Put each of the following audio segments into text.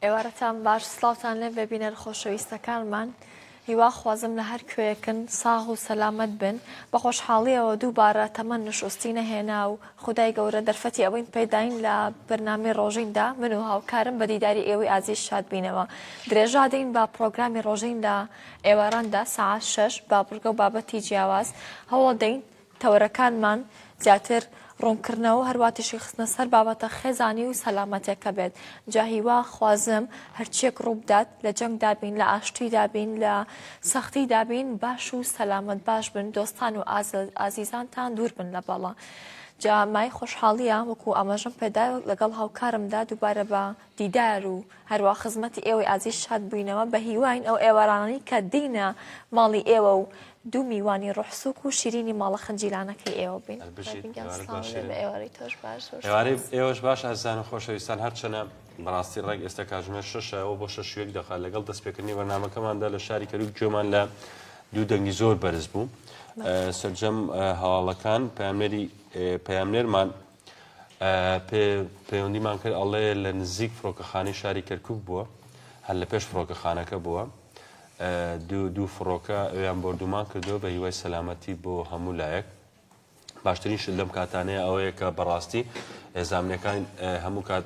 ئێوارەتان باش سڵاوتان لێ بێ بینەر خۆشەویستەکانمان هیوا خوازم لە هەر کوێیەکن ساغ و سەلامەت بن بە خۆشحاڵیەوە دووبارە تەمەن نشوستی نەهێنا و خودای گەورە دەرفەتی ئەوەین پێداین لە بەرنامەی ڕۆژیندا من و هاوکارم بە دیداری ئێوەی ئازیز شاد بینەوە درێژا دەین بە پڕۆگرامی ڕۆژین لە ئێواراندا سەعات شەش بە بڕگە و بابەتی جیاواز هەوڵەدەین تەوەرەکانمان زیاتر ڕوونکردنەوە و هەروا تیشک خستنە سەر بابەتە خێزانی و سەلامەتیەکە بێت جا هیوا خوازم هەرچیەک ڕووبدات لە جەنگدا بین لە ئاشتیدا بین لە سەختیدا بین باش و سەلامەت باش بن دۆستان و ئازیزانتان دوور بن لە بەڵا جا مای خۆشحاڵیە وەکو ئاماژەم پێدا لەگەڵ هاوکارمدا دووبارە بە دیدار و هەروا خزمەتی ئێوەی ئازیز شاد بووینەوە، بە هیواین ئەو ئێوارانەی کە دێینە ماڵی ئێوە و دوو میوانی ڕۆح سووک و شیرینی ماڵە خنجیلانەکەی ئێوە بین. هەر بژیت. ڕێبین گیان ئێوارەت باش سڵاو لێ شیرین. بێ ئێوارەی تۆش باش زۆر ئێوارەی سوپاس. ئێوەش باش ئازیزان و خۆشەویستان هەرچەنە بەڕاستی ڕێک ئێستا کاتژمێر شەشە و بۆ شەش و یەک دەقە لەگەڵ دەستپێکردنی بەرنامەکەماندا لە شاری کەرکوک گوێمان لە دوو دەنگی زۆر بەرز بوو بەڵێ. سەرجەم هەواڵەکان پەیامنێری پەیامنێرمان پەیوەندیمان کرد ئەڵێ لە نزیک فڕۆکەخانەی شاری کەرکک بووە هەر لە پێش فڕۆکەخانەکە بووە دوو فڕۆکە ئەویان بۆردومان کردووە بە هیوای سەلامەتی بۆ هەموو لایەک باشترین شت لەم کاتانەیە ئەوەیە کە بەڕاستی ئێزامنەکان هەموو کات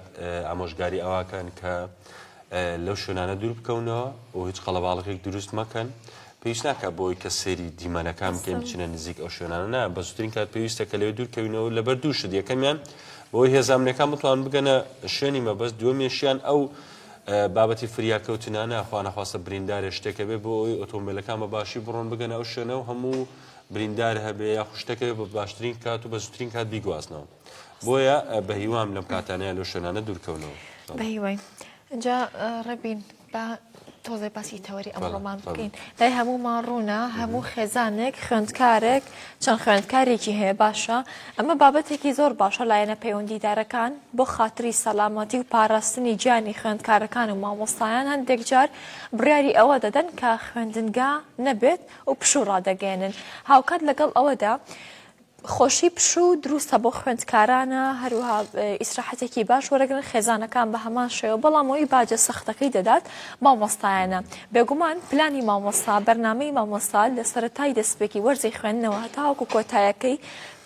ئامۆژگاری ئەوەکەن کە لەو شوێنانە دوور بکەونەوە و هیچ قەڵەباڵغێک دروست مەکەن پێویست ناکات بۆی کە سەیری دیمەنەکان بکەین بچینە نزیک ئەو شوێنانە نا بە زووترین کات پێویستە کە لەوێ دوور کەوینەوە لەبەر دوو شت یەکەمیان بۆی هێزە ئەمنیەکان بتوان بگەنە شوێنی مەبەست دووەمیشیان ئەو بابەتی فریاکەوتنانە خوانەخواستە بریندارێ شتێکە بێ بۆ ئەوەی ئۆتۆمبیلەکان بە باشی بڕۆن بگەنە ئەو شوێنە و هەموو بریندار هەبێ یاخود شتێکە بە باشترین کات و بە زووترین کات بیگوازنەوە بۆیە بە هیوام لەم کاتانەیە لەو شوێنانە دوورکەونەوە. بە هیوای. جا ڕێبین با تۆزێ باسی تەوەری ئەمڕۆمان بکەین لای هەموومان ڕوونە هەموو خێزانێک خوێندکارێک چەند خوێندکارێکی هەیە باشە ئەمە بابەتێکی زۆر باشە لایەنە پەیوەندیدارەکان بۆ خاتری سەلامەتی و پاراستنی گیانی خوێندکارەکان و مامۆستایان هەندێک جار بڕیاری ئەوە دەدەن کە خوێندنگا نەبێت و پشوو ڕادەگەیەنن هاوکات لەگەڵ ئەوەدا خۆشی پشوو دروستە بۆ خوێندکارانە، هەروەها ئیسراحەتێکی باش وەرەگرن، خێزانەکان بە هەمان شێوە، بەڵام ئەوەی باجە سەختەکەی دەدات مامۆستایانە. بێگومان پلانی مامۆستا، بەرنامەی مامۆستا لە سەرەتای دەستپێکی وەرزی خوێندنەوە هەتاوەکو کۆتایەکەی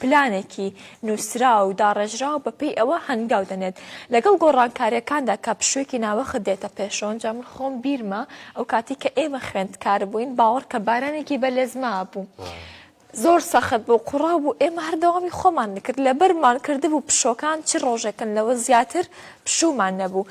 پلانێکی نووسراو و داڕێژراو بەپێی ئەوە هەنگاو دەنێت لەگەڵ گۆڕانکارییەکاندا کە پشوویەکی ناوەخت دێتە پێشەوە. جا من خۆم بیرمە ئەو کاتەی کە ئێمە خوێندکار بووین باوەڕکە بارانێکی بەلێزما بوو. زۆر سەخت بوو قوڕاو بوو ئێمە هەر دەوامی خۆمان دەکرد لەبەرمان کردبوو پشۆکان چ ڕۆژێکن لەوە زیاتر پشوومان نەبوو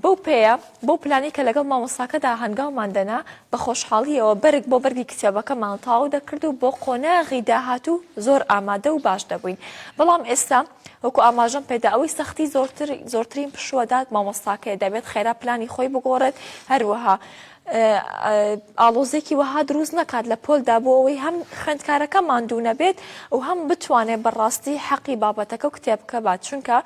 بەو پێیە بەو پلانەی کە لەگەڵ مامۆستاکەدا هەنگاومان دەنا بە خۆشحاڵیەوە بەرگ بۆ بەرگی کتێبەکەمان تەواو دەکرد و بۆ قۆناغی داهاتوو زۆر ئامادە و باش دەبووین بەڵام ئێستا وەکو ئاماژەم پێدا ئەوەی سەختی زۆرتر زۆرترین پشووە دات مامۆستاکەیە دەبێت خێرا پلانی خۆی بگۆڕێت هەروەها ئاڵۆزیەکی وەها دروست نەکات لە پۆلدا بۆ ئەوەی هەم خوێندکارەکە ماندوو نەبێت و هەم بتوانێت بەڕاستی حەقی بابەتەکە و کتێبکە بات چونکە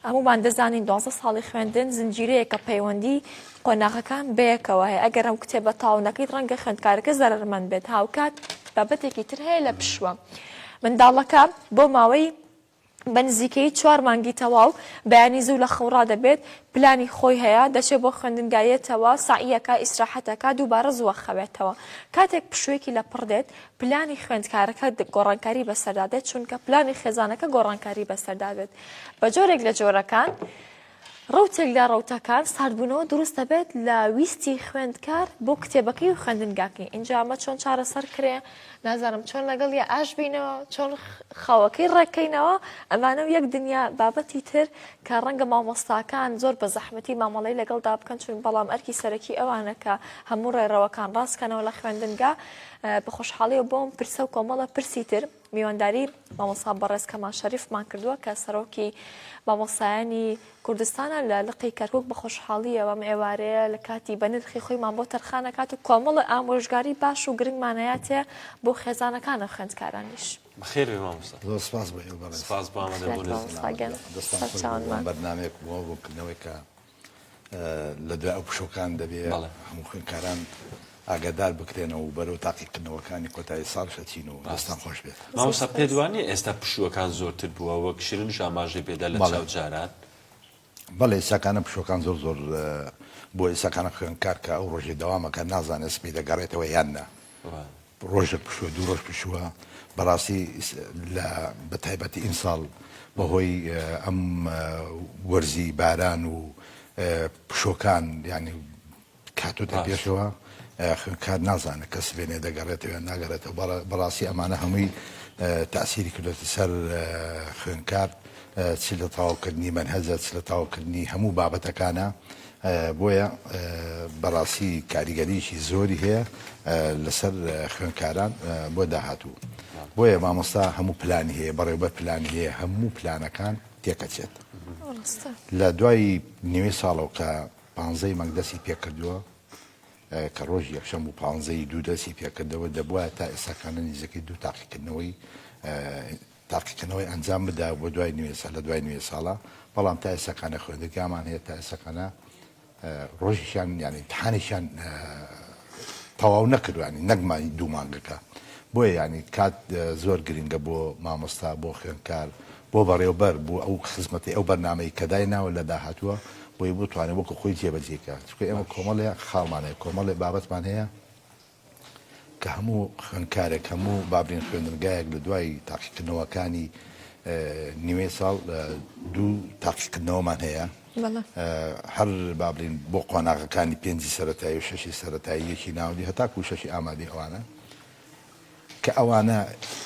هەمومان دەزانین دوازدە ساڵی خوێندن زنجیرەیەکە پەیوەندی قۆناغەکان بەیەکەوە هەیە ئەگەر ئەم کتێبە تەواو نەکەیت ڕەنگە خوێندکارەکە زەرەرمەند بێت هاوکات بابەتێکی تر هەیە لە پشووە منداڵەکە بۆ ماوەی بە نزیکەیی چوار مانگی تەواو بەیانی زوو لە خەو ڕادەبێت، پلانی خۆی هەیە، دەچێت بۆ خوێندنگا یەتەوە، سەعیەکا، ئیسراحەتەکا، دووبارە زووە خەوێتەوە. کاتێک پشوویەکی لە پڕ دێت، پلانی خوێندکارەکە گۆڕانکاری بەسەردا دێت، چونکە پلانی خێزانەکە گۆڕانکاری بەسەردا دێت. بە جۆرێک لە جۆرەکان، ڕەوتێک لە ڕەوتەکان ساردبوونەوە دروست دەبێت لە ویستی خوێندکار بۆ کتێبەکەی و خوێندنگاکەی ئینجا ئەمە چۆن چارەسەر کرێ نازانم چۆن لەگەڵ یا ئاش بینەوە چۆن خەوەکەی ڕێککەینەوە ئەمانە و یەک دنیا بابەتی تر کە ڕەنگە مامۆستاکان زۆر بە زەحمەتی مامەڵەی لەگەڵدا بکەن چون بەڵام ئەرکی سەرەکی ئەوانە کە هەموو ڕێڕەوەکان ڕاستکەنەوە لە خوێندنگا بە خۆشحاڵیەوە بۆم پرسە و کۆمەڵە پرسی تر میوانداری مامۆستا بەڕێز کەمال شەریفمان کردووە کە سەرۆکی مامۆستایانی کوردستانە لە لقی کەرکوک بە خۆشحاڵیەوە ئەم ئێوارەیە لە کاتی بە نرخی خۆیمان بۆ تەرخان ئەکات و کۆمەڵە ئامۆژگاری باش و گرنگمان ئەیاتێ بۆ خێزانەکان و خوێندکارانیش. بەخێر بێی مامۆستا. زۆر سپاس بۆ ئێوە بەڕێز. سپاس بۆ ئامادەبوونت. مامۆستا گیان دەستان خۆش بێت بۆ سەرچاوانمان. ئەم بەرنامەیە بۆ ڕوونکردنەوەی کە لە دوای ئەو پشووەکان دەبێ هەموو خوێندکاران ئاگادار بکرێنەوە و بەرەو تاقیکردنەوەکانی کۆتایی ساڵیش ئەچین و دەستان خۆش بێت. مامۆستا پێت وانیە ئێستا پشووەکان زۆرتر بووە وەک شیرینیش ئاماژەی پێدا لە چاو جاران؟ بەڵێ ئیساکانە پشوەکان زۆر زۆر بۆ ئیساکانە خوێندکار کە ئەو ڕۆژێ دەوامەکە نازانێت سبەی دەگەڕێتەوە یان نا ڕۆژێک پشووە دوو ڕۆژ پشووە بەڕاستی لە بە تایبەتی ئیمساڵ بەهۆی ئەم وەرزی باران و پشۆکان یعنی کاتۆتە پێشەوە خوێندکار نازانێت کە سبێنێ دەگەڕێتەوە یان ناگەڕێتەوە بەڕاستی ئەمانە هەمووی تاسیری کردوێتە سەر خوێندکار چ لە تەواوکردنی مەنهەجە چ لە تەواوکردنی هەموو بابەتەکانە بۆیە بەڕاستی کاریگەریی زۆری هەیە لەسەر خوێندکاران بۆ داهاتوو بۆیە مامۆستا هەموو پلانی هەیە بەڕێوبەر پلانی هەیە هەموو پلانەکان تێکەچێت لە دوای نیوەی ساڵەوە کە پانزەی مانگ دەستی پێکردووە کە ڕۆژی یەکشەم بوو پانزەی دوو دەستی پێکردەوە دەبوایە تا ئێستاکانە نزیکەی دوو تاقیکردنەوەی تاقیکردنەوەی ئەنجام بدا بۆ دوای نوێ لە دوای نوێ ساڵە بەڵام تا ئێستاکانە خوێندنگامان هەیە تا ئێستاکانە ڕۆژیشیان یعنی امتحانێکیان تەواو نەکردوانی نەگمانی دوو مانگەکە بۆیە یعنی کات زۆر گرنگە بۆ مامۆستا بۆ خوێندکار بۆ بەڕێوبەر بۆ ئەو خزمەتی ئەو بەرنامەی کە دایناوە لە داهاتووە بۆی بتوانێت وەکو خۆی جێبەجێ کات چونکە ئێمە کۆمەڵێ خاڵمان هەیە کۆمەڵێ بابەتمان هەیە کە هەموو خوێندکارێک هەموو بابلین خوێندنگایەک لە دوای تاقیکردنەوەکانی نیوەی ساڵ دوو تاقیکردنەوەمان هەیە هەر بابلین بۆ قۆناغەکانی پێنجی سەتایی و شەشی سەتایی یەکی ناوەندی هەتاکو شەشی ئامادەی ئەوانە کە ئەوانە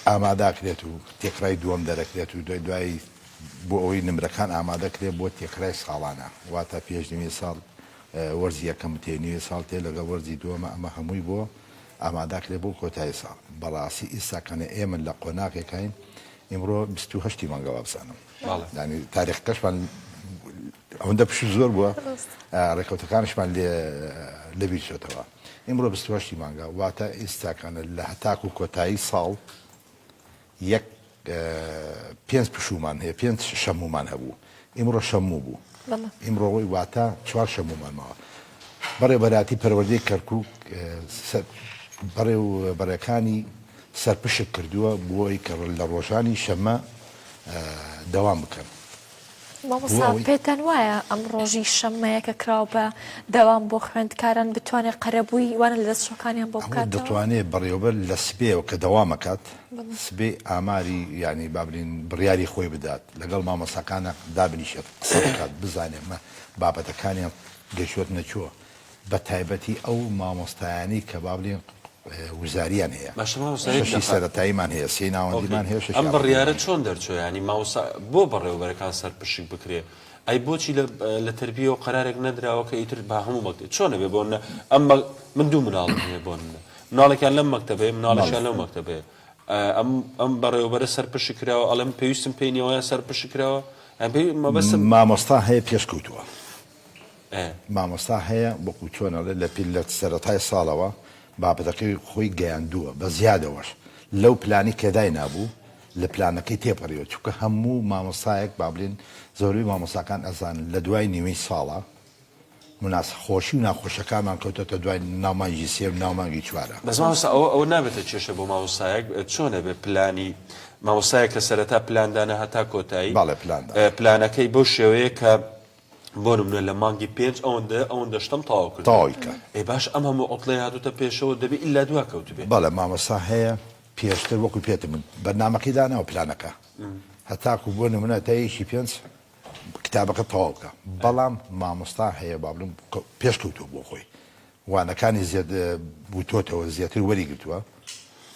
ئاماداکرێت و تێکڕای دووەم دەرەکرێت و دوای دوای بۆ ئەوەی نمرەکان ئامادەکرێت بۆ تێکڕای ساڵانە واتە پێش نیوەی ساڵ وەرزی یەکەم تێ نیوەی ساڵ تێ لەگەڵ وەرزی دووەمە ئەمە هەمووی بۆ ئاماداکرێت بۆ کۆتایی ساڵ بەڕاستی ئیستاکانە ئێمە لە قۆناغێکین ئیمڕۆ 28 مانگە وابزانم یانی تاریخەکەشمان ئەوەندە پشوو زۆر بووە ڕێکەوتەکانشمان لێ لەبیر چۆتەوە ئیمڕۆ 28 مانگە واتە ئیستاکانە لە هەتاکو کۆتایی ساڵ یەک پێنج پشوومان هەیە پێنج شەموومان هەبوو ئیمڕۆ شەموو بوو ئیمڕۆی واتە چوار شەموومان ماوە بەڕێوەبەراتی پەروەردەی کەرکوک بەڕێوەبەرەکانی سەرپشک کردووە بۆی کە لە ڕۆژانی شەممە دەوام بکەن. مامۆستا پێتان وایە ئەم ڕۆژی شەممەیە کە کراوە بە دەوام بۆ خوێندکاران بتوانێت قەرەبووی وانە لە دەستچووەکانیان بۆ بکاتەوە؟ دەتوانێت بەڕێوەبەر لە سبەیەوە کە دەوام ئەکات سبەی ئاماری یانی با بلین بڕیاری خۆی بدات لەگەڵ مامۆستاکانە دابنیشێت قسە بکات بزانێت بابەتەکانیان گەشتووەتنە کوێ بە تایبەتی ئەو مامۆستایانەی کە با بڵێین وزاریان هەیە. باشە مامۆستا یەک شەشی دەقە. سەرەتاییمان هەیە، سێی ناوەندیمان ئۆکەی هەیە، شەشی ئەم بڕیارە ئامادەییمان هەیە. چۆن دەرچووە یانی مامۆستا بۆ بەڕێوەبەرەکان سەرپشک بکرێ ئەی بۆچی لە لە تەربیەوە قەرارێک نەدراوە کە ئیتر با هەموو مەکتەب چۆن ئەبێ بۆ نە ئەم مە من دوو مناڵم هەیە بۆ نمونە مناڵێکیان لەم مەکتەبەیە بەڵێ. مناڵێکیان لەو مەکتەبەیە ئەم ئەم بەڕێوەبەرە سەرپشک کراوە ئەڵێم پێویستم پێی نییە وایان سەرپشک کراوە یان پێی مەبەستم مامۆستا هەیە پێشکەوتووە. مامۆستا هەیە وەکو چۆن ئەڵێ لە لە سەرەتای ساڵەوە بابەتەکەی خۆی گەیاندووە بە زیادەوەش لەو پلانی کە داینابوو لە پلانەکەی تێپەڕیوە چونکە هەموو مامۆستایەک با بڵێن زۆربەی مامۆستاکان ئەزانن لە دوای نیوەی ساڵە مناس خۆشی و ناخۆشەکانمان کەوتۆتە دوای ناو مانگی سێ و ناو مانگی چوارە. بەس مامۆستا ئەوە ئەوە نابێتە کێشە بۆ مامۆستایەک چۆن ئەبێ پلانی مامۆستایەک کە سەرەتا پلان دانا هەتا کۆتایی بەڵێ پلان دانا. پلانەکەی بەو شێوەیە کە بۆ نمونە لە مانگی پێنج ئەوەندە ئەوەندە شتم تەواو کردووە. تەواوی کە. ئەی باش ئەم هەموو عوتڵەی هاتووتە پێشەوە دەبێ ئیلا دوا کەوتبێ. بەڵێ مامۆستا هەیە پێشتر وەکو پێتم وت بەرنامەکەی داناوە پلانەکە هەتاکو بۆ نمونە تا یەکی پێنج کتابەکە تەواو بکە بەڵام مامۆستا هەیە با بڵێم پێش کەوتووە بۆ خۆی وانەکانی زیاد وتۆتەوە زیاتر وەری گرتووە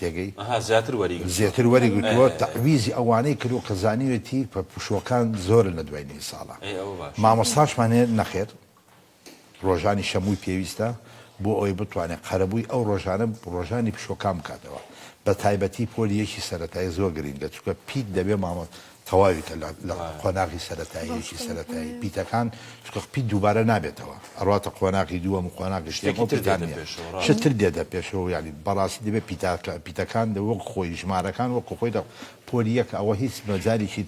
تێگەی ئەها زیاتر وەری گرتووە زیاتر وەری گرتووە تەعویزی ئەوانەی کردووە کە زانیوێتی پە پشووەکان زۆرن لە دوای نوێی ساڵە ئەی ئەوە باشە مامۆستاشمان هەیە نەخێر ڕۆژانی شەمووی پێویستە بۆ ئەوەی بتوانێت قەرەبووی ئەو ڕۆژانە ڕۆژانی پشووەکان بکاتەوە بە تایبەتی پۆلی یەکی سەرەتایی زۆر گرینگە چونکە پیت دەبێ مامۆ تەواوی کە لە قۆناغی سەرەتایی یەکی سەرەتایی پیتەکان چونکە پیت دووبارە نابێتەوە ئەڕواتە قۆناغی دووەم و قۆناغی سێیەم شتێکی ئەو تر پیتان دێتە نییە پێشەوە شت ڕاستە. تر دێتە پێشەوە یانی بەڕاستی دەبێت پیتاکە پیتەکان وەک خۆی ژمارەکان وەکو خۆی لە پۆلی یەک ئەوە هیچ مەجالێکی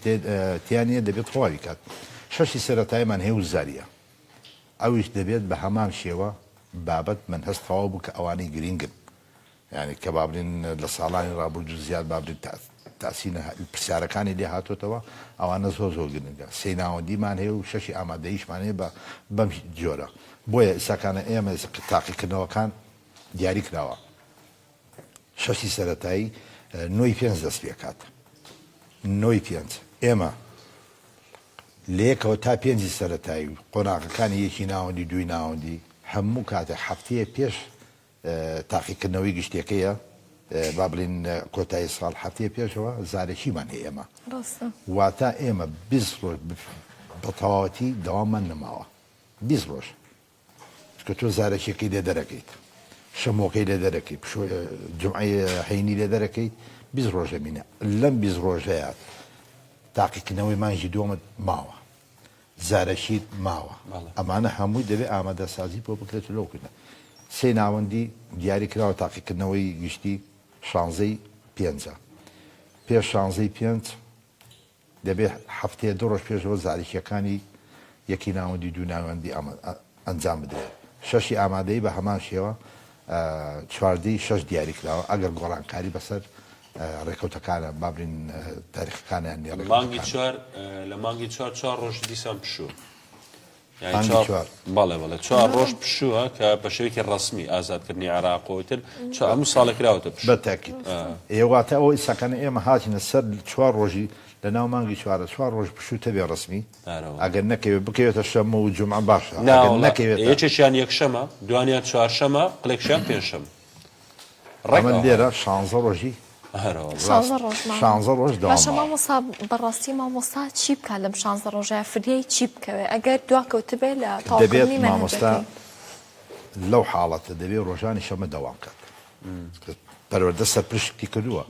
تیا نییە دەبێت تەواوی کات شەشی سەرەتاییمان هەیە و زاریە ئەویش دەبێت بە هەمان شێوە بابەت مەنهەج تەواو بکە ئەوانەی گرینگن یانی کە با بڵێین لە ساڵانی ڕابردوو زیاد با بڵێین. تاسینە پرسیارەکانی لێ هاتۆتەوە ئەوانە زۆر زۆر گرنگە سێی ناوەندیمان هەیە و شەشی ئامادەییشمان هەیە بە بەم جۆرە بۆیە ئیساکانە ئێمە تاقیکردنەوەکان دیاری کراوە شەشی سەرەتایی نۆی پێنج دەست پێکات نۆی پێنج ئێمە لە یەکەوە تا پێنجی سەرەتایی و قۆناغەکانی یەکی ناوەندی دووی ناوەندی هەموو کاتێک هەفتەیە پێش تاقیکردنەوەی گشتیەکەیە با بڵین کۆتایی ساڵ هەفتەیە پێشەوە زارەکیمان هەیە ئێمە واتە ئێمە 20 ڕۆژ بە تەواوەتی دەواممان نەماوە 20 ڕۆژ چونکە تۆ زارەکیەکەی لێ دەرەکەیت شەمۆکەی لێ دەرەکەی جمعەی هەینی لێ دەرەکەیت 20 ڕۆژە مینە لەم 20 ڕۆژەیە تاقیکردنەوەی مانگی دووەمت ماوە زارەکیت ماوە ئەمانە هەمووی دەبێ ئامادەسازی بۆ بکرێت و لەو کردە سێ ناوەندی دیاری کراوە تاقیکردنەوەی گشتی شانزەی پێنجە پێش شانزەی پێنج دەبێ هەفتەیە دوو ڕۆژ پێشەوە زارەکییەکانی یەکی ناوەندی دوو ناوەندی ئەنجام بدرێت. شەشی ئامادەیی بە هەمان شێوە چواردەی شەش دیاری کراوە ئەگەر گۆڕانکاری بەسەر ڕێکەوتەکانە با بڵێین تاریخەکانیان نییە مانگی چوار لە مانگی چوار چوار ڕۆژ دیسان پشوو مانگی چوار بەڵێ بەڵێ چوار ڕۆژ پشووە کە بە شێوەیەکی ڕەسمی ئازادکردنی عێراق و ئیتر چوار هەموو ساڵێک کراوەتە پشوو. بە تاکید ئێ واتە ئەوە ئیساکانە ئێمە هاتینە سەر چوار ڕۆژی لە ناو مانگی چوارە چوار ڕۆژ پشوو تەبێ ڕەسمی ئەگەر نەکەوێت بکەوێتە شەممە و جومعە باشە ئەگەر نەکەوێتە یەکێکیان یەکشەمە دوانیان چوارشەمە قلێکشیان پێنجشەمە. ڕێک ئەمە لێرە شانزە ڕۆژی شانزە ڕۆژ شانزە ڕۆژ دەوام باشە مامۆستا بەڕاستی مامۆستا چی بکات لەم شانزە ڕۆژەیە فریای چی بکەوێ ئەگەر دوا کەوتبێ لە دەبێت مامۆستا لەو حاڵەتە دەبێت ڕۆژانی شەمە دەوام کات پەروەردە سەرپشتی کردووە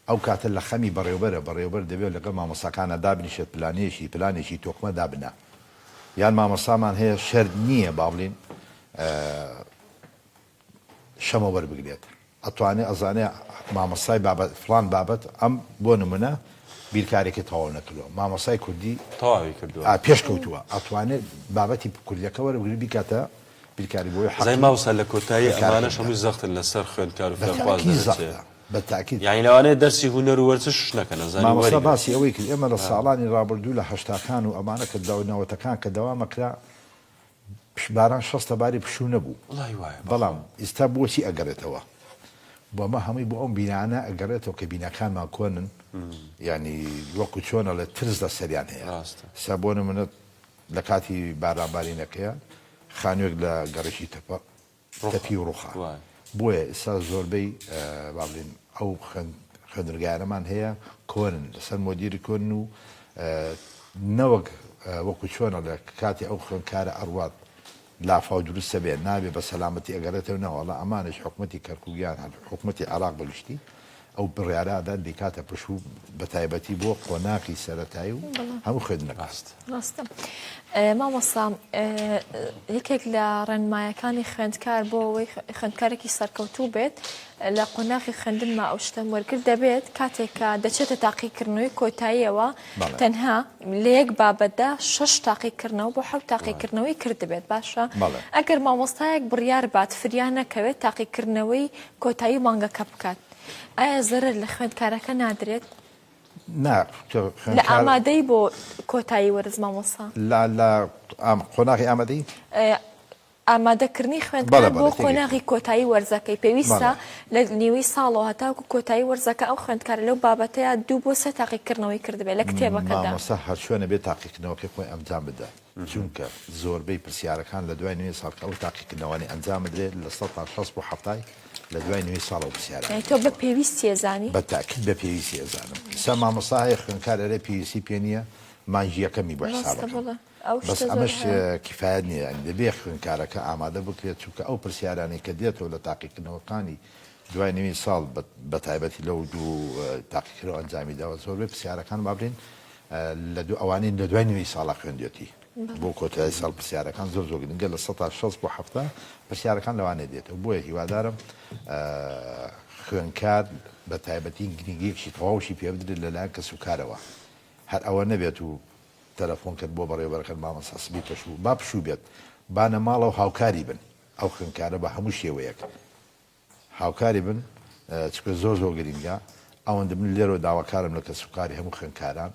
ئەو کاتە لە خەمی بەڕێوبەرە بەڕێوبەر دەبێت لەگەڵ مامۆستاکانە دابنیشێت پلانێکی پلانێکی تۆکمە دابنا یان مامۆستامان هەیە شەرت نییە با بڵین شەمە وەربگرێت ئەتوانێ ئەزانێ مامۆستای بابەت فڵان بابەت ئەم بۆ نمونە بیرکارێکی تەواو نەکردووە مامۆستای کوردی تەواوی کردووە پێش کەوتووە ئەتوانێت بابەتی کوردیەکە وەربگرێت بیکاتە بیرکاری بۆی حەزای مامۆستا لە کۆتایی ئەمانەش هەمووی زەختن لەسەر خوێندکار و فێرخواز دەچێت بە تاکید یانی لەوانەیە دەرسی هونەر و وەرزشش نەکەن ئەزانی مامۆستا باسی ئەوەی کرد ئێمە لە ساڵانی ڕابردوو لە هەشتاکان و ئەمانە کە نەوەتەکان کە دەوامە کرا باران شەستە باری پشوو نەبوو بەڵام ئیستا بۆچی ئەگەڕێتەوە بۆمە هەمووی بۆ ئەو بینانە ئەگەڕێتەوە کە بیناکانمان کۆنن ینی وەکو چۆنە لە ترس لە سەریان هەیە سا بۆ نمونە لە کاتی بارانبارینەکەیە خانوێک لە گەڕێکی تەپە تەپی و ڕوخا. بۆیە ئیستا زۆربەی با بڵێین ئەو خوێندنگایانەمان هەیە کۆنن لەسەر مۆدیری کۆنن و نەوەک وەکو چۆن ئەڵێ کاتی ئەو خوێندکارە ئەڕوات لافاو دروستە بێ نابێ بە سەلامەتی ئەگەڕێتەوە نەوەڵا ئەمانش حکومەتی کەرکوک یان حکومەتی عێراق بەگشتی ئەو بڕیارە ئەدات بیکاتە پشوو بە تایبەتی بۆ قۆناغی سەرەتایی و هەموو خوێندنەکان. ڕاستە. ڕاستە مامۆستا یەکێک لە ڕێنمایەکانی خوێندکار بۆ ئەوەی خوێندکارێکی سەرکەوتوو بێت لە قۆناغی خوێندنما ئەو شتەم وەرگر دەبێت کاتێک کە دەچێتە تاقیکردنەوەی کۆتاییەوە تەنها لە یەک بابەتدا شەش تاقیکردنەوە بۆ حەوت تاقیکردنەوەی کردبێت باشە ئەگەر مامۆستایەک بڕیار بات فریا نەکەوێت تاقیکردنەوەی کۆتایی مانگەکە بکات ئایا زەرەر لە خوێندکارەکە نادرێت؟ نا لە ئامادەی بۆ کۆتایی وەرز مامۆستا؟ لە لە قۆناغی ئامادەی؟ ئامادەکردنی خوێندکار بۆ قۆناغی کۆتایی وەرزەکەی پێویستە لە نیوەی ساڵەوە هەتاکو کۆتایی وەرزەکە ئەو خوێندکارە لەو بابەتەیە دوو بۆ سێ تاقیکردنەوەی کردبێت لە کتێبەکەدا. مامۆستا هەرچۆنە بێت تاقیکردنەوەکەی خۆی ئەنجام بدات. چونکە زۆربەی پرسیارەکان لە دوای نوێی ساڵ کە ئەو تاقیکردنەوانەی ئەنجام بدرێت لە 60% بۆ حەفتای لە دوای نوێی ساڵ ئەو پرسیارانە یانی تۆ بە پێویستی ئەزانی؟ بە تاکید بە پێویستی ئەزانم. ئیستا مامۆستا هەیە خوێندکار ئەرێ پێویستی پێ نییە مانگی یەکەمی بۆ حساب ڕاستە ئەکەم بەڵێ ئەو بەس شتە زۆر ئەمەش هەیە. کیفایەت نییە یانی دەبێ خوێندکارەکە ئامادە بکرێت چونکە ئەو پرسیارانەی کە دێتەوە لە تاقیکردنەوەکانی دوای نوێی ساڵ بە تایبەتی لەو دوو تاقیکردنەوە ئەنجامی داوە زۆربەی پرسیارەکان با بڵێین لە دوو ئەوانەی لە دوای نوێی ساڵە خوێندوێتی بۆ کۆتایی ساڵ پرسیارەکان زۆر زۆر گرنگە لە 60% بۆ 70 پرسیارەکان لەوانەیە دێتەوە بۆیە هیوادارم خوێنکار بە تایبەتی گرنگیەکی تەواوشی پێ بدرێت لەلایەن کەسوکارەوە هەر ئەوە نەبێت و تەلەفۆن کرد بۆ بەڕێوەبەرەکەت مامۆستا سبەی پشوو با پشوو بێت بانە ماڵەوە هاوکاری بن ئەو خوێندکارە بە هەموو شێوەیەک هاوکاری بن چونکە زۆر زۆر گرنگە. ئەوەندە من لێرەوە داواکارم لە کەسوکاری هەموو خوێندکاران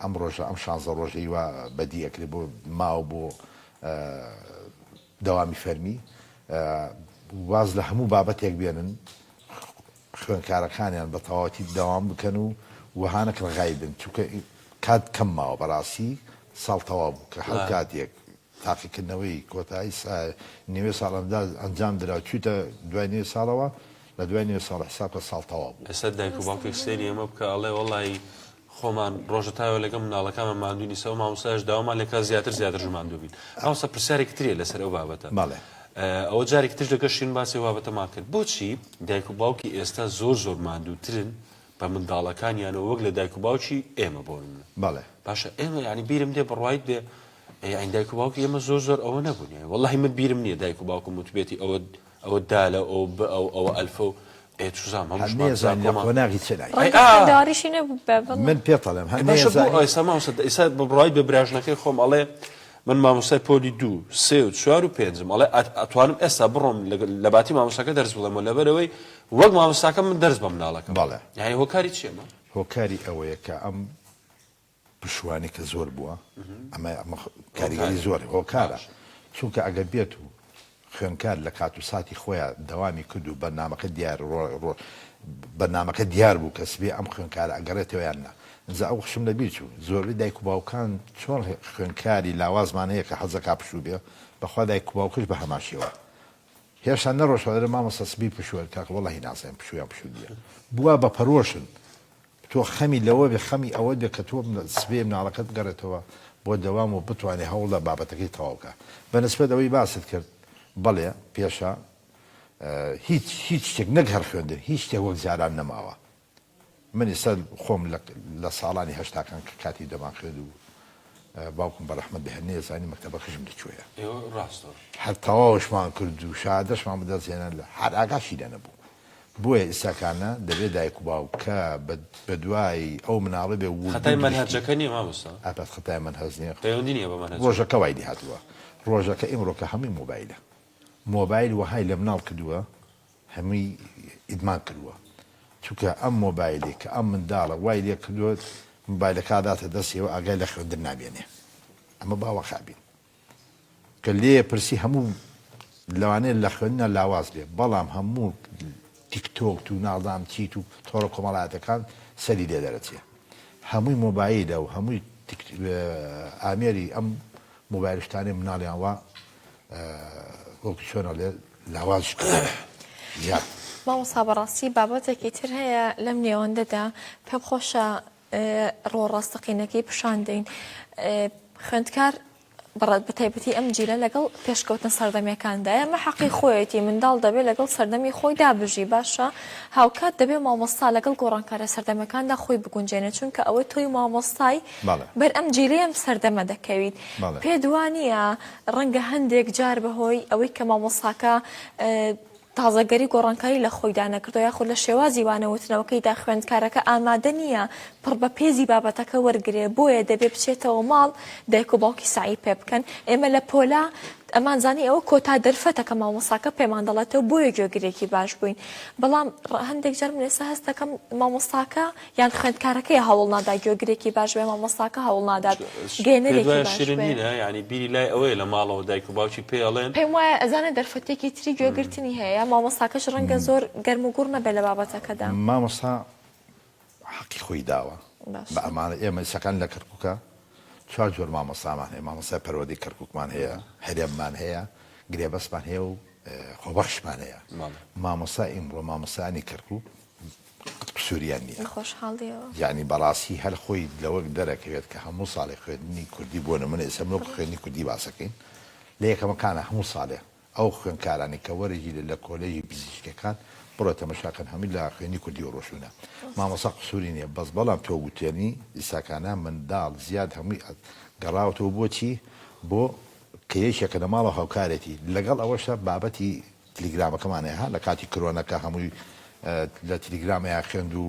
ئەم ڕۆژە ئەم شانزە ڕۆژەی وا بەدی ئەکرێ بۆ ماوە بۆ دەوامی فەرمی واز لە هەموو بابەتێک بێنن خوێندکارەکانیان بە تەواوەتی دەوام بکەن و وەها نەکەن غایب بن چونکە کات کەم ماوە بەڕاستی ساڵ تەواو بوو کە هەر کاتێک تاقیکردنەوەی کۆتایی نیوەی ساڵ ئەنجام درا و چوویتە دوای نیوەی ساڵەوە لە دوای نیوەی ساڵ حساب کە ساڵ تەواو بوو. ئێستا دایک و باوکێک سەیری ئێمە بکە ئەڵێ وەڵایی خۆمان ڕۆژە تاوێ لەگەڵ مناڵەکانمان ماندووین ئیستا ئەو مامۆستایەش داوامان لێکا زیاتر زیاترش ماندوو بین. مامۆستا پرسیارێکی تری هەیە لەسەر ئەو بابەتە. بەڵێ. ئەوە جارێکی تریش لەگەڵ شیرین باسی ئەو بابەتەمان کرد. بۆچی دایک و باوکی ئێستا زۆر زۆر ماندووترن بە منداڵەکانیانەوە وەک لە دایک و باوکی ئێمە بۆ نمونە. بەڵێ. باشە ئێمە یانی بیرم دێ بڕوایت بێ یانی دایک و باوکی ئێمە زۆر زۆر ئەوە نەبوون یانی وەڵاهی من بیرم نییە دایک و باوکم وتبێتی ئەوە ئەوە دالە ئەوە بە ئەو ئەوە ئەلفە و ئێ چوزانم هەر هەمووشمان نەیەزانی لە زانکۆمان قۆناغی چ لای. ئەی ڕەنگە ئا خوێندەواریشی نەبووبێ بەڵێ. من پێت ئەڵێم هەر ئێ باشە بۆ نەیەزانی. ئێستا مامۆستا ئێستا بە بڕوایت بە براژنەکەی خۆم ئەڵێ من مامۆستای پۆلی دوو سێ و چوار و پێنجم ئەڵێ ئەتوانم ئێستا بڕۆم لە باتی مامۆستاکە دەرس بڵێمەوە لەبەرئەوەی وەک مامۆستاکەم من دەرس بە مناڵەکەم بەڵێ. یانی هۆکاری چیە ئەمە؟ هۆکاری ئەوەیە کە ئەم پشوانی کە زۆر بووە ئەمە کاریگەری زۆر هۆکارە چونکە ئەگەر بێت و خوێنکار لە کات و ساتی خۆیان دەوامی کرد و بەرنمەکە دیار بەرنمەکە دیار بوو کە سبێ ئەم خوێنکارە ئەگەڕێتەوە یان نا ئینجا ئەو خشم لەبیر چوو زۆربەی دایک و باوکان چۆن خوێنکاری لاوازمان هەیە کە حەزەکا پشوو بێ بەخوا دایک و باوکش بە هەمان شێوە هێشتا نەڕۆشتوە دەرێ مامۆستا سبەی پشووە کاکە وەڵاهی نازانم پشوو یان پشوو نییە بووە بە پەرۆشن تۆ خەمی لەوە بێ خەمی ئەوەت بێ کە تۆ سبەی مناڵەکەت بگەڕێتەوە بۆ دەوام و بتوانێ هەوڵدە بابەتەکەی تەواو کە بە نسبەت ئەوەی باست کرد بەڵێ پێشە هیچ هیچ شتێک نەک هەر خوێندن هیچ شتێک وەک جاران نەماوە من ئێستا خۆم لە ساڵانی هەشتاکان کە کاتی دەمان خوێند و باوکم بە ڕەحمەت بێ هەر نەیەزانی مەکتەبەکەشم لە کوێیە. ئێوە ڕاستە. هەر تەواوشمان کرد و شەهادەشمان بەدەست هێنا لە هەر ئاگاشی لێ نەبوو. بۆیە ئیستاکانە دەبێ دایک و باوک کە بە دوای ئەو مناڵە بێ ورد و خەتای درشتی. مەنهەجەکە نییە مامۆستا؟ ئەبەد خەتای مەنهەج نییە. پەیوەندی نییە بە مەنهەجەکە. ڕۆژەکە وای لێهاتووە. ڕۆژەکە ئیمڕۆکە هەمووی مۆبایلە. مۆبایل وەهای لە مناڵ کردووە هەمووی ئیدمان کردووە چونکە ئەم مۆبایلەی کە ئەم منداڵە وای لێ کردووە مۆبایلەکە ئەداتە دەستیەوە ئاگای لە خوێندن نامێنێ ئەمە با واقع بین کە لێ پرسی هەموو لەوانەیە لە خوێندنە لاواز بێ بەڵام هەموو تیکتۆک و نازانم چیت و تۆڕە کۆمەڵایەتەکان سەری لێ دەرەچێ هەمووی مۆبایلە و هەمووی ئامێری ئەم مۆبایل شتانەی مناڵیان وا وەکو چۆن ئەڵێ لاوازش کردووە زیاد. مامۆستا بەڕاستی بابەتێکی تر هەیە لەم نێوەندەدا پێم خۆشە ڕۆ ڕاستەقینەکەی پیشان دەین خوێندکار بە تایبەتی ئەم جیلە لەگەڵ پێشکەوتنە سەردەمیەکاندایە ئەمە حەقی خۆیەتی منداڵ دەبێت لەگەڵ سەردەمی خۆیدا بژی باشە هاوکات دەبێت مامۆستا لەگەڵ گۆڕانکارە سەردەمەکاندا خۆی بگونجێنێت چونکە ئەوەی تۆی مامۆستای بەر ئەم جیلەی ئەم سەردەمە دەکەویت. پێت وا نییە ڕەنگە هەندێک جار بەهۆی ئەوەی کە مامۆستاکە تازەگەری گۆڕانکاری لە خۆیدا نەکردووە یاخود لە شێوازی وانەوتنەوەکەیدا خوێندکارەکە ئامادە نییە پڕ بە پێزی بابەتەکە وەرگرێ بۆیە دەبێ بچێتەوە ماڵ دایک و باوکی سەعی پێ بکەن ئێمە لە پۆلا ئەمانزانی ئەوە کۆتا دەرفەتە کە مامۆستاکە پێمان دەڵێتەوە بۆیە گوێگرێکی باش بووین بەڵام هەندێک جار من ئێستا هەست دەکەم مامۆستاکە یان خوێندکارەکەی هەوڵ نادا گوێگرێکی باش بێ مامۆستاکە هەوڵ نادات گەیەنەرێکی باش شیرین بێ. نینە یانی بیری لای ئەوەیە لە ماڵەوە دایک و باوکی پێی ئەڵێن. پێم وایە ئەزانێ دەرفەتێکی تری گوێگرتنی هەیە مامۆستاکەش ڕەنگە زۆر گەرم و گوڕ نەبێ لە بابەتەکەدا. مامۆستا حەقی خۆی داوە باشە. بە ئەمانە ئێمە ئیسەکان لە کەرکوکە چوار جۆر مامۆستامان هەیە مامۆستای پەروەردەی کەرکوکمان هەیە هەرێممان هەیە گرێبەستمان هەیە و خۆبەخشمان هەیە مامۆستا ئیمڕۆ مامۆستایانی کەرکوک قەت قسوریان نیە. خۆشحاڵیەوە. یەعنی بەڕاستی هەر خۆی لەوە دەرەکەوێت کە هەموو ساڵێ خوێندنی کوردی بۆ نمونە ئێستا من وەکو خوێندنی کوردی باسەکەین لە یەکەمەکانە هەموو ساڵێ ئەو خوێندکارانەی کە وەرەگیرێت لە کۆلێژی پزیشکیەکان بڕۆ تەمەشاکەن هەمووی لە خوێندنی کوردیەوە ڕۆشتوونە مامۆستا قسوری نیە بەس بەڵام تۆ وتێنی ئیساکانە منداڵ زیاد هەمووی گەڕاوەتەوە بۆچی بۆ کە یەکێکە لە ماڵەوە هاوکارێتی لەگەڵ ئەوەشا بابەتی تلیگرامەکەمان هەیە ها لە کاتی کرۆنەکە هەمووی لە تلیگرام ئەیان خوێند و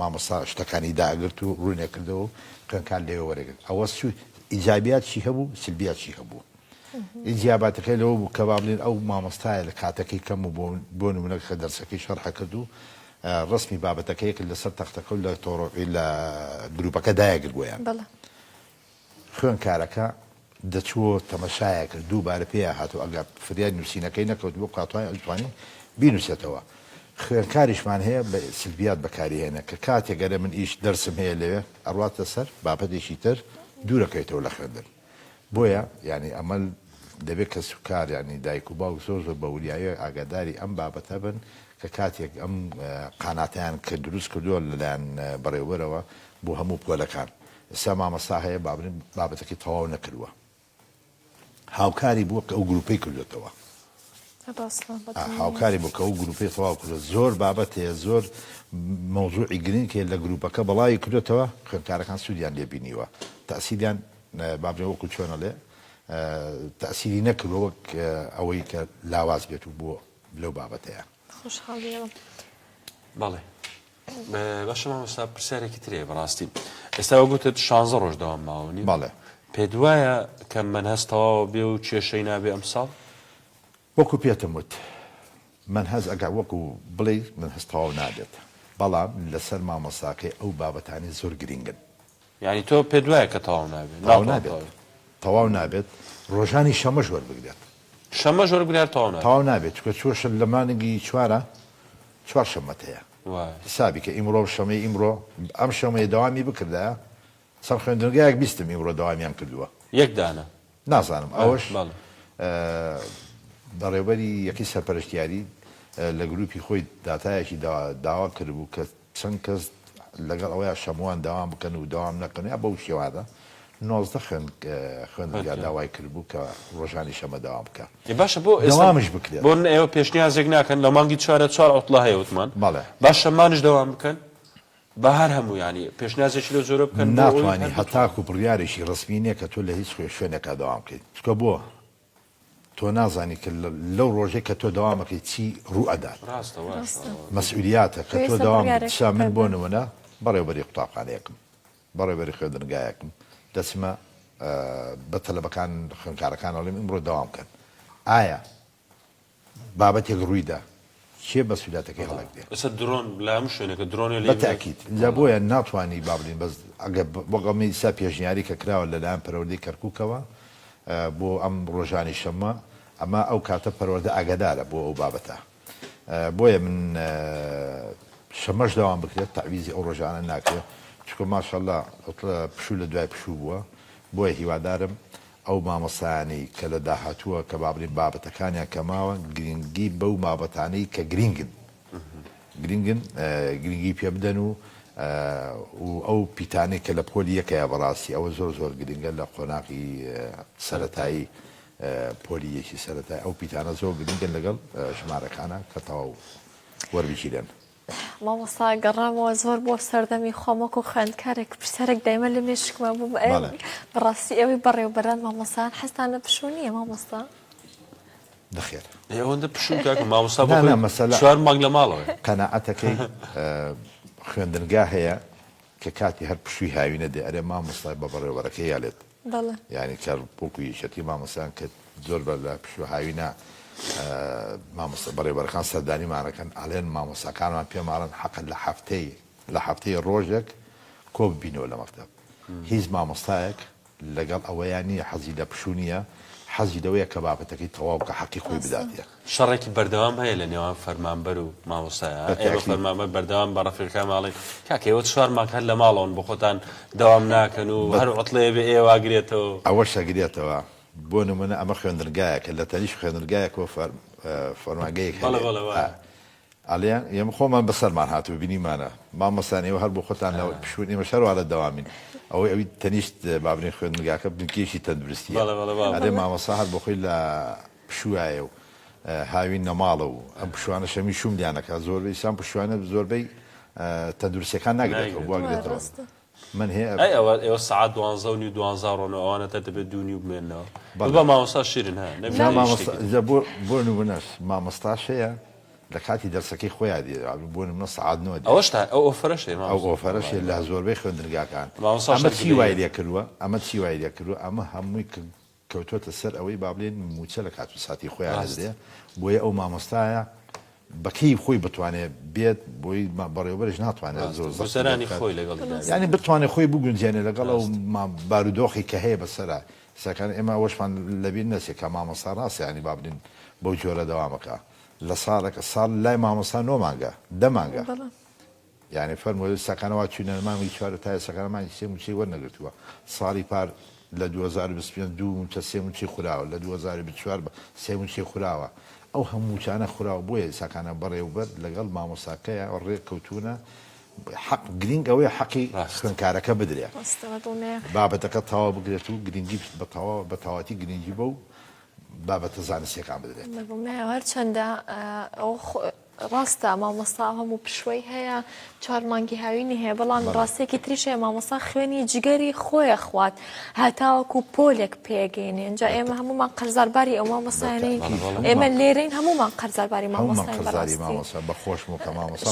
مامۆستا شتەکانی داگرت و ڕوونێ کردەوە و خوێندکار لەوێ وەرەگرت ئەوە سوود ئیجابیات چی هەبوو سلبیات چی هەبوو ئیجاباتەکەی لەوە بوو کە با بڵێن ئەو مامۆستایە لە کاتەکەی کەم و بۆ نمونە کە دەرسەکەی شەرحە کرد و ڕەسمی بابەتەکەی کرد لەسەر تەختەکە و لە تۆڕۆ لە گروپەکە دایەگرت بۆیان. بەڵێ. خوێندکارەکە دەچووە تەمەشایە کرد دووبارە پێیا هاتەوە ئەگەر فریای نووسینەکەی نەکەوتبوو کاتوانی ئەتوانی بینووسێتەوە. خوێندکاریشمان هەیە بە سلبیات بەکاری هێنێ کە کاتێک ئەرێ من ئیش دەرسم هەیە لەوێ ئەڕواتە سەر بابەتێکی تر دوورەکەوێتەوە لە خوێندن. بۆیە یانی ئەمە دەبێت کەسوکار یانی دایک و باوک زۆر زۆر بە وریاییە ئاگاداری ئەم بابەتە بن کە کاتێک ئەم قاناتەیان کە دروست کردووە لەلایەن بەڕێوبەرەوە بۆ هەموو پۆلەکان ئێستا مامۆستا هەیە با بڵێین بابەتەکەی تەواو نەکردووە هاوکاری بووە کە ئەو گروپەی کردوێتەوە هاوکاری بوو کە ئەو گروپەی تەواو کردووە زۆر بابەت هەیە زۆر مەوزوعی گرنگ هەیە لە گروپەکە بەڵاوی کردوێتەوە خوێندکارەکان سوودیان لێ بینیوە تەسیریان با بڵێین وەکو چۆن ئەڵێ تەئسیری نەکردوە وەک ئەوەی کە لاواز بێت و بۆ لەو بابەتەیە. خۆشحاڵیەوە. بەڵێ باشە مامۆستا پرسیارێکی ترێ بەڕاستی ئێستا وەگوتت شانزە ڕۆژ دەوام ماوە نیە؟ بەڵێ. پێت وایە کە مەنهەج تەواوە بێ و کێشەی نابێ ئەمساڵ؟ وەکو پێتم وت مەنهەج ئەگەر وەکو بڵێی مەنهەج تەواو نابێت بەڵام لەسەر مامۆستاکەی ئەو بابەتانەی زۆر گرینگن. یانی تۆ پێت وایە کە تەواو نابێت؟ تەواو نابێت تەواو نابێت ڕۆژانی شەمەش وەربگرێت. شەمەش وەربگرێت هەر تەواو نابێت. تەواو نابێت چونکە چووە لە مانگی چوارە چوار شەمەت هەیە حسابی کە ئیمڕۆ شەمەی ئیمڕۆ ئەم شەمەیە دەوامی بکردایە چەند خوێندنگایەک بیستم ئیمڕۆ دەوامیان کردووە. یەک دانە. نازانم ئەوەش بەڕێوبەری یەکەی سەرپەرشتیاری لە گروپی خۆی داتایەکی داوا کردبوو کە چەند کەس لەگەڵ ئەوەیا شەموان دەوام بکەن و دەوام نەکەن یا بەو شێوازە 19 خوێندنگا داوای کردبوو کە ڕۆژانی شەمە دەوام بکە باشە بۆ دەوامش بکرێت بۆ ئێوە پێشنیازێک ناکەن لە مانگی چوارە چوار عوتڵە هەیە وتمان بەڵێ با شەمانش دەوام بکەن با هەر هەموو یانی پێشنیازێکی لەو جۆرە بکەن بۆ ئەوەی ناتوانی هەر هەتاکو بڕیارێکی ڕەسمی نیە کە تۆ لە هیچ شوێنێکا دەوام بکەیت چونکە بۆ تۆ نازانی کە لەو ڕۆژەی کە تۆ دەوام ئەکەیت چی ڕوو ئەدات ڕاستە واشە ڕاستە. مەسئولیاتە کە تۆ پێویستە دەوام بڕیارێک سا من بۆ بکەن. نمونە بەڕێوبەری قوتابخانەیەکم بەڕێوبەری خوێندنگایەکم دەچمە بە تەلەبەکان خوێندکارەکان ئەڵێم ئیمڕۆ دەوام بکەن ئایا بابەتێک ڕوویدا کێ مەسئولیاتەکەی هەڵەگرێ؟ ئێستا درۆن لە هەموو شوێنێکە درۆنێ لێی بە تەئکید جا بۆیە ناتوانی با بڵێین بەس ئەگەر وەک ئەمەی ئیستا پێشنیاری کە کراوە لە لایەن پەرەوەردەی کەرکوکەوە بۆ ئەم ڕۆژانی شەممە ئەمە ئەو کاتە پەروەردە ئاگادارە بۆ ئەو بابەتە بۆیە من شەمەش دەوام بکرێت تەعویزی ئەو ڕۆژانە ناکرێت چونکە ماشاءاللە پشوو لە دوای پشوو بووە بۆیە هیوادارم ئەو مامۆستایانەی کە لە داهاتووە کە با بڵێین بابەتەکانیان کە ماوە گرینگی بەو بابەتانەی کە گرینگن گرینگن گرینگی پێ بدەن و و ئەو پیتانەی کە لە پۆلی یەکەیە بەڕاستی ئەوە زۆر زۆر گرینگە لە قۆناغی سەرەتایی پۆلی یەکی سەرەتای ئەو پیتانە زۆر گرینگن لەگەڵ ژمارەکانە کە تەواو وەربگیرێن. مامۆستا گەڕامەوە زۆر بۆ سەردەمی خۆم وەکو خوێندکارێک پرسیارێک دایمە لە مێشکما بوو بەڕاستی ئێوەی بەڕێوبەران مامۆستایان حەزتان لە پشوو نییە مامۆستا؟ نەخێر ئەوەندە پشوو کاکە مامۆستا بۆ خۆی چوار مانگ لە ماڵەوەیە. قەناعەتەکەی خوێندنگا هەیە کە کاتی هەر پشووی هاوینە دێ ئەرێ مامۆستا بە بەڕێوبەرەکەی ئەلێت بەڵێ. یانی کە وەکو یەکێتی مامۆستایان کە زۆر بەر لە پشوو هاوینە مامۆستا بەڕێوبەرەکان سەردانیمان ئەکەن ئەڵێن مامۆستاکانمان پێماڵن حەقە لە هەفتەی لە هەفتەی ڕۆژێک کۆ ببینەوە لە مەکتەب هیچ مامۆستایەک لەگەڵ ئەوەیا نییە حەزی لە پشوو نییە حەزی لەوەیە کە بابەتەکەی تەواو بکا حەقی خۆی بداتێ. شەڕێکی بەردەوام هەیە لە نێوان فەرمانبەر و مامۆستایا، بە ئێمە تەئکید. فەرمانبەر بەردەوام بە ڕەفیقەکانمان ئەڵێین کاکە ئێوە چوار مانگ هەر لە ماڵەوەن بۆ خۆتان دەوام ناکەن و بە هەر عوتڵەیە بێ ئێوە ئەگرێتەوە. ئەوەش ئەگرێتەوە، بۆ نموونە ئەمە خوێندنگایەکە لە تەنیشت خوێندنگایەکەوە فەرمانگەیەک بەڵێ هەیە بەڵێ وایە. ئەڵێن ئێمە خۆمان بەسەرمان هاتووە بینیمانە مامۆستایان ئێوە هەر بۆ خۆتان لە پشوون ئێمەش هەروا لە دەوامین ئەوەی ئەوی تەنیشت با بڵێین خوێندنگاکە بنکەیەکی تەندروستیە بەڵێ بەڵێ وا ئەرێ بوو. مامۆستا هەر بۆ خۆی لە پشووایە و هاوین لە ماڵە و ئەم پشووانە شەمی شووم لیان ئەکات زۆربەی سام پشووانە زۆربەی تەندروستیەکان ناگرێتەوە بۆ نایگرێتەوە. ئەگرێتەوە ڕاستە. من هەیە ئەی ئەوە ئێوە سەعات دوانزە و نیو دوانزە ڕۆن و ئەوانە تا دەبێت دوو نیو بمێننەوە بەڵێ. بە مامۆستا شیرن ها نەبی جا هیچ مامۆستا شتێکی تر. جا بۆ بۆ نموونەش مامۆستاش هەیە لە کاتی دەرسەکەی خۆیا دێ بۆ نموونە سەعات نۆ دێ. ئەوەش تا ئەو ئۆفەرەش هەیە ئەو مامۆستا. ئۆفەرەش هەیە لە زۆربەی خوێندنگاکان. مامۆستاش ئەمە هەر چی وای گلەییە. لێ کردووە؟ ئەمە چی وای لێ کردووە؟ ئەمە هەمووی کە کەوتۆتە سەر ئەوەی با بڵێین مووچە لە کات و ساتی خۆیا ڕاست. نەدرێ بۆیە ئەو مامۆستایە. بە کەیف خۆی بتوانێت بێت بۆی بەڕێوبەرش ناتوانێت زۆر گوزەرانی خۆی لەگەڵ ینی بتوانێت خۆی بگونجێنێ لەگەڵ ئەو بارودۆخی کە هەیە بەسەرا سەکان ئێمە ئەوەشمان لەبیر نەچێت کە مامۆستا ڕاستە ینی با بڵێین بەو جۆرە دەوامەکە لە ساڵێک ساڵ لای مامۆستا نۆ مانگە دە مانگە یانی فەرموو ئێستاکانە وا چوینە مانگی چوار تا ئێستاکانە مانگی سێ مووچەی وەرنەگرتووە ساڵی پار لە 2025 دوو مووچە سێ مووچەی خوراوە لە 2024 سێ مووچەی خوراوە ئەو هەموو مووچانە خوراوە بۆیە ئێستاکانە بەڕێوبەر لەگەڵ مامۆستاکەیە ڕێک کەوتوونە حەق گرینگ ئەوەیە حەقی خوێندکارەکە بدرێ بابەتەکە تەواو بگرێت و گرنگی بە تەواوەتی گرنگی بەو بابەتە زانستیەکان بدرێت. بەدڵنیایەوە هەرچەندە ئەو ڕاستە مامۆستا ئەو هەموو پشوەی هەیە چوار مانگی هاوینی هەیە بەڵام ڕاستێکی تریش هەیە مامۆستا خوێنی جگەری خۆیە خوات هەتاوەکو پۆلێک پێگەینێ اینجا ئێمە هەمومان قەرزارباری ئەو مامۆستایانەین ئێمە لێرەین هەمومان قەرزارباری مامۆستاین بەڕاستی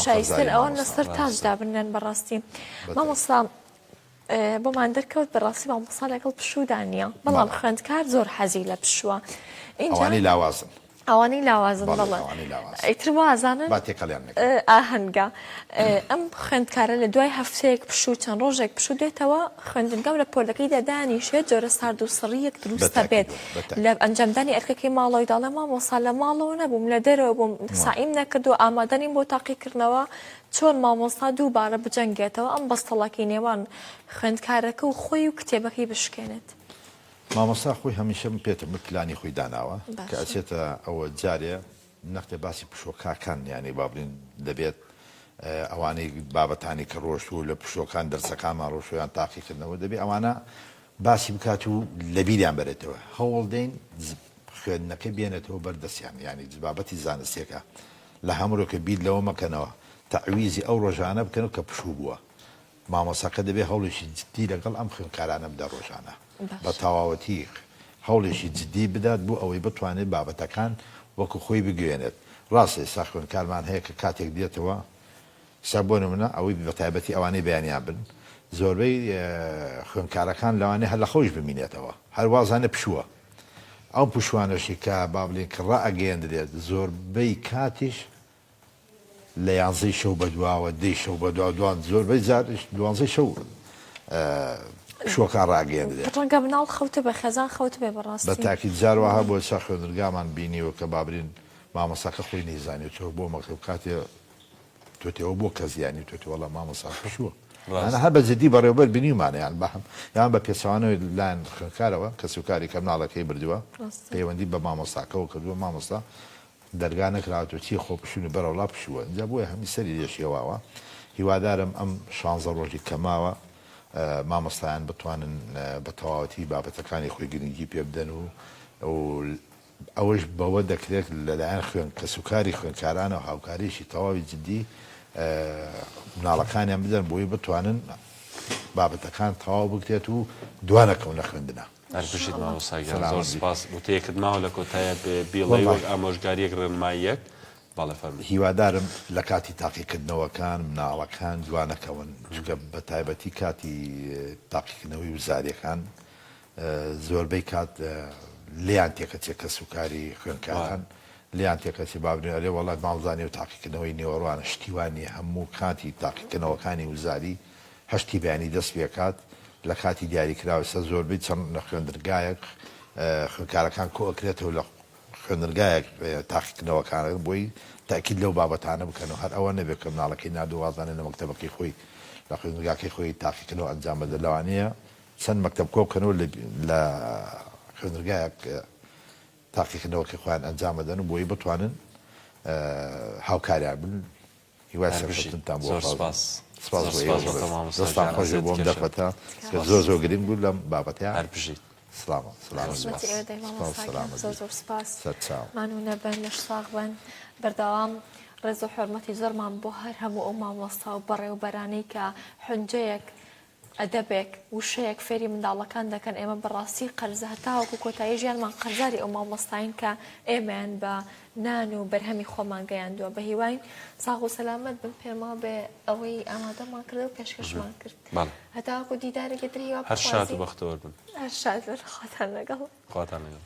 شایستن ئەوان لەسەر تاج دابنرێن بەڕاستی مامۆستا بۆمان دەرکەوت بەڕاستی مامۆستا لەگەڵ پشوودا نییە بەڵام خوێندکار زۆر حەزی لە پشووە ئەوانەی لاوازن ئەوانەی لاوازن بەڵێ ئیتر وازانن با تێکەڵیان نەکەن ئاهەنگە ئەم خوێندکارە لە دوای هەفتەیەک پشوو چەند ڕۆژێک پشوو دێتەوە خوێندنگە و لە پۆلەکەیدا دانیشێت جۆرە سارد و سڕییەک دروستە بێت لە ئەنجامدانی ئەرکەکەی ماڵەوەی دەڵێ مامۆستا لە ماڵەوە نەبووم لە دەرەوە بووم سەعیم نەکردووە ئامادە نیم بۆ تاقیکردنەوە چۆن مامۆستا دووبارە بجەنگێتەوە ئەم بەستەڵەکەی نێوان خوێندکارەکە و خۆی و کتێبەکەی بشکێنێت؟ مامۆستا خۆی هەمیشە من پێتم وت پلانی خۆی داناوە کە ئەچێتە ئەوە جارێ نەختێ باسی پشۆکاکان یانی با بڵین دەبێت ئەوانەی بابەتانی کە ڕۆشتوو لە پشۆکان دەرسەکانمان ڕۆشتویان تاقیکردنەوە دەبێ ئەوانە باسی بکات و لەبیریان بەرێتەوە هەوڵ دەین خوێندنەکە بێنێتەوە بەردەستیان یانی بابەتی زانستیەکە لە هەمرۆکە بیر لەوە مەکەنەوە تەعویزی ئەو ڕۆژانە بکەن کە پشوو بووە مامۆستاکە دەبێ هەوڵێکی جدی لەگەڵ ئەم خوێندکارانە بدا ڕۆژانە بە تەواوەتی هەوڵێکی جدی بدات بۆ ئەوەی بتوانێت بابەتەکان وەکو خۆی بگوێنێت ڕاستە ئێستا خوێندکارمان هەیە کە کاتێک دێتەوە ئێستا بۆ نمونە ئەوەی بە تایبەتی ئەوانەی بەیانیان بن زۆربەی خوێندکارەکان لەوانەیە هەر لە خەویش بمینێتەوە هەر وازانێ پشووە ئەو پشوانەشی کە با بڵێین کە ڕائەگەیەندرێت زۆربەی کاتیش لە یانزەی شەو بەدواوە دەی شەو بەدوا دوان زۆربەی جاریش دوانزەی شەو پشووەکان ڕاگەیەندرێت. ڕەنگە مناڵ خەوتبێ خێزان خەوتبێ بەڕاستی. بە تاکید جار واها بووە چا خوێندنگامان بینیوە کە بابرین مامۆستاکە خۆی نەیزانیوە چۆ بۆ مەکتەب کاتێ تۆتێوە بۆ کەس یانی تۆتێ وەڵا مامۆستا پشووە ڕاستە هەر بە جدی بەڕێوبەر بینیومانە یان بە یان بە پێچەوانەوەی لایەن خوێندکارەوە کەسوکاری کە مناڵەکەی بردووە پەیوەندی بە مامۆستاکەوە کردووە مامۆستا دەرگا نەکراوەتەوە چی خۆ پشوون و بەرەڵا پشووە ئینجا بۆیە هەمی سەری لێ شێواوە هیوادارم ئەم شانزە ڕۆژی کە ماوە مامۆستایان بتوانن بە تەواوەتی بابەتەکانی خۆی گرنگی پێ بدەن و ئەوەش بەوە دەکرێت لەلایەن خوێن کەسوکاری خوێندکارانەوە هاوکاریی تەواوی جدی مناڵەکانیان بدەن بۆی بتوانن بابەتەکان تەواو بکرێت و دوانەکەون لە خوێندنا. هەر بژیت مامۆستا گیان زۆر سپاس وتەیەکت ماوە لە کۆتاییا بیڵێی وەک ئامۆژگاریەک ڕێنماییەک بەڵێ فەرموو. هیوادارم لە کاتی تاقیکردنەوەکان مناڵەکان دوانەکەون چونکە بە تایبەتی کاتی تاقیکردنەوەی وزاریەکان زۆربەی کات لێیان تێکەچێ کەسوکاری خوێندکاران لێیان تێکەچێ بابرێن ئەرێ وەڵا ماڵزانی و تاقیکردنەوەی نێوەڕوانە شتی وا نییە هەموو کاتی تاقیکردنەوەکانی وزاری هەشتی بەیانی دەست پێکات لە کاتی دیاریکراو ئێستا زۆربەی چەند خوێندنگایەک خوێندکارەکان کۆئەکرێتەوە لە خوێندنگایەک تاقیکردنەوەکان بۆی تاکید لەو بابەتانە بکەن و هەر ئەوە نەبێت کە مناڵەکەی ناردوو وازانێ لە مەکتەبەکەی خۆی لە خوێندنگاکەی خۆی تاقیکردنەوە ئەنجام بدە لەوانەیە چەند مەکتەب کۆبکەنەوە لە خوێندنگایەک تاقیکردنەوەکەی خۆیان ئەنجام بدەن و بۆی بتوانن هاوکاریان بن هیوای سەرکەوتنتان بۆ زۆر سپاس سپاس بۆ ئێوە بەڕێز دەستان خۆش بێت بۆ ئەم دەرفەتە کە زۆر زۆر گرنگ بوو لەم بابەتەیا هەر بژیت سڵام سڵامەت بن خزمەتی ئێوە دەین سپاس مامۆستا گیان سەلامەت زۆر بیت زۆر سپاس سەرچاو. مانوو نەبن لەش ساغ بن بەردەوام ڕێز و حورمەتی زۆرمان بۆ هەر هەموو ئەو مامۆستا و بەڕێوبەرانەی کە حونجەیەک ئەدەبێک، وشەیەک فێری منداڵەکان دەکەن، ئێمە بەڕاستی قەرزە هەتاوەکو کۆتایی ژیانمان قەرزاری ئەو مامۆستاین کە ئێمەیان بە نان و بەرهەمی خۆمان گەیاندووە، بەهیواین ساغ و سەلامەت بن، پێم وابێ ئەوەی ئامادەمان کرد و پێشکەشمان کرد. بەڵێ. هەتاوەکو دیدارێکی تر هیوا هەر شاد و بخوازین. بەختەوەر بن. هەر شاد بن، خواتان لەگەڵ. خواتان لەگەڵ.